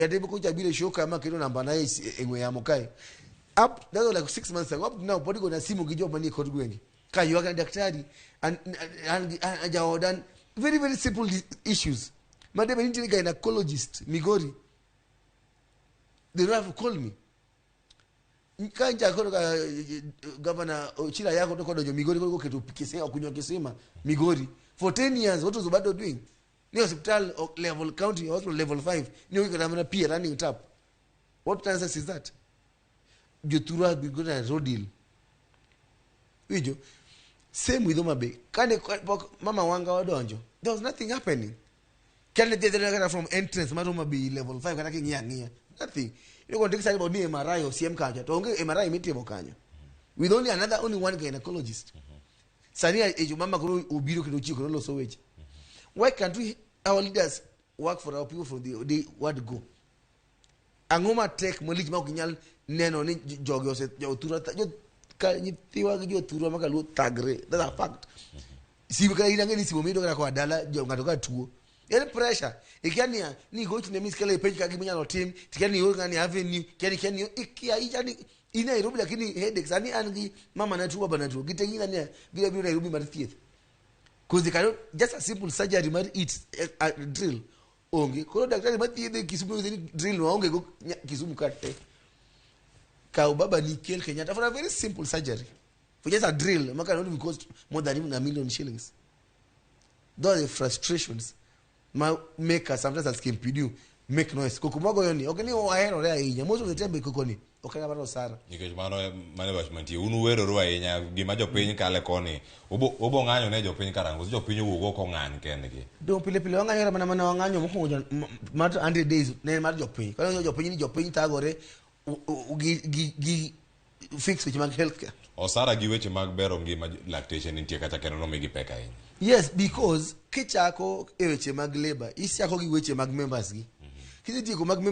Kata kocha biro e show kama keto namba na e ng'we yamo kae. Up that was like 6 months ago. Up to now pod igona simu gi joma nie kor gwenge. Ka ywak na daktari an jaoda an very, very simple issues. Madebe nitie gynecologist Migori. They don't have to call me. Ka nja koro ka governor Ochila yako to kodonjo Migori koro keto kisima, okunyo kisima Migori for 10 years. What was Obado doing? Ni hospital level, county hospital level 5 ni onge kata mana pi, running tap. What nonsense is that? Jothurwa have been going to road deal winjo. Same with Homa Bay. Kane pok mama Wanga odonjo, there was nothing happening. Kane dhi adhiya kata from entrance mar Homa Bay level 5, kata king'iyo ang'iya, nothing. You know, take about ni MRI osiem kacha to onge MRI mitimo kanyo, with only another, only one gynecologist. Sani e mama koro obiro kendo ochiwo kendo loso weche. Why can't we, our leaders, work for our people from the day word go? Ang'o matek malich ma ok inyal neno ni jogi ose jothurwa ka nyithiwa gi jothurwa ma kaluo thagre? That's a fact. Simu kata in ang'e ni simu miyudo kata koa dala jo ng'ato ka tuo en pressure, ikia niya ni gochne Miss Kela ipenj ka gima inyalo tim, tikia ni ior ng'ani avenue, kia ni ikia icha ni in Nairobi, lakini headache. Sani an gi mama na tuo, baba na tuo, gite ng'ina niya gidwa biro Nairobi mar thieth because they cannot, just a simple surgery mar it drill onge. Koro daktari mathiedhe Kisumu ni drill no onge go Kisumu ka te. Kaw baba ni kel Kenyatta for a very simple surgery, for just a drill ma cannot even cost more than even a million shillings. Those are the frustrations ma make us sometimes as KMPDU make noise. Koko magoyo ni ok ni waherore ahinya. Most of the time koko ni ok en mar osara. Nikech mano e wach mantie, un uweroru ahinya gima jopiny kale koni ubo ng'anyo ne jopiny karang'o jopiny owuok oko ng'any kendgi? Dong pile pile wang'anyo mana wang'anyo mokwongo mar 100 days ne en mar jopiny. Koro jopiny ni jopiny thagore gi fix weche mag healthcare. Osara gi weche mag bero ngima lakteche nitie kacha kendo nomigi pek ahinya. Yes, because kichako e weche mag labor, isiako gi weche mag members gi kisetieko mag members.